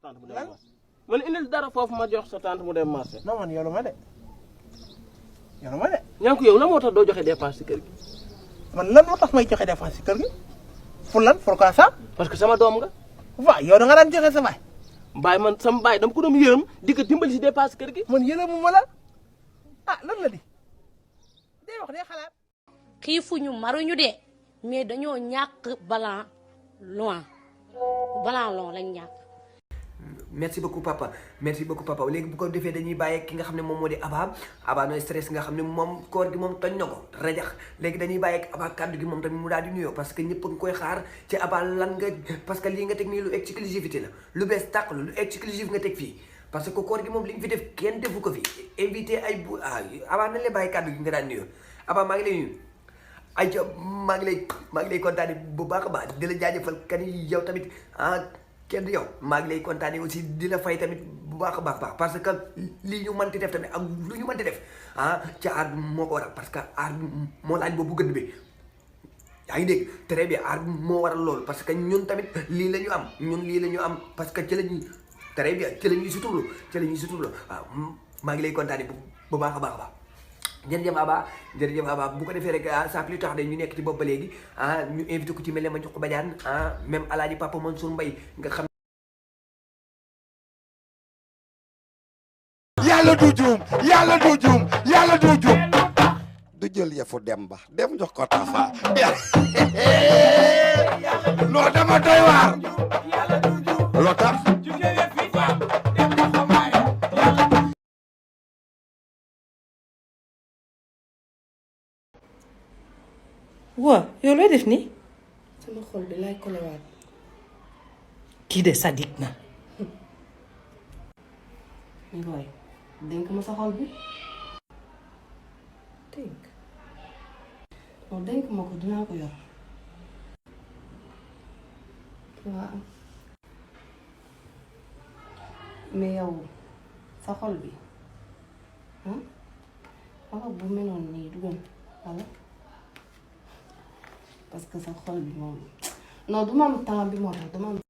tante mu dem marché. man indil dara foofu ma jox sa tante mu dem marché. non man yoruma de yoruma de. ñànku yow la moo tax doo joxe dépense ci kër gi. man lan moo tax may joxe dépense ci kër gi pour lan pourquoi ça. parce que sama doom nga. waaw yow da nga daan joxe sa baay. baay man sama baay dama ko doon yërëm di ko dimbali si dépense kër gi. man yërëmu ma la ah lan la di day wax day xalaat. xiifuñu maruñu de mais dañoo ñàkk balan loin lañ ñàkk. merci beaucoup papa léegi bu ko defee dañuy bàyyi ki nga xam ne moom moo di Aba no stress nga xam ne moom koor gi moom toj na ko rajax léegi dañuy bàyyi ak Aba kàddu gi moom tamit mu daal di nuyoo parce que ñëpp a ngi koy xaar ci Aba lan nga parce que lii nga teg nii lu exclusivité la lu bees tàq lu exclusif nga teg fii parce que koor gi moom li nga fi def kenn defu ko fi invité ay bu Aba nañ la bàyyi kàddu gi nga daan nuyoo Aba maa ngi lay nuyu ay maa ngi lay kontaane bu baax a baax di la jaajëfal kan yow tamit kenn yow maa ngi lay kontaane aussi di la fay tamit bu baax a baax parce que lii ñu mënti def tamit ak lu ñu mënti def ca aar moo ko waral parce que aar moo laaj boobu gëdd bi yaa ngi dégg très bien aar moo waral loolu parce que ñun tamit lii la ñu am parce que ci la ñuy très bien ci la ñuy suturlu waaw maa ngi lay kontaane bu baax a baax jërëjëf Aba bu ko defee rek ça plus tard ñu nekk ci bopp ba léegi ñu invité ko ci mel ne ma jox ko Badiane même Alaaji Papa Mansour Mbaye nga xam yàlla du juum du jël yëfu dem jox ko Tafa loo dama doy waar loo tax waa yow looy def nii. sama xol bi laay kolewaat. kii de sadik na. Ngoy dénk ma sa xol bi. dénk ma ko dinaa ko yor. waaw mais yow sa xol bi wala bu meloon nii du gën wala. parce que sa xol bi moom non du ma am temps bi moo tax dama am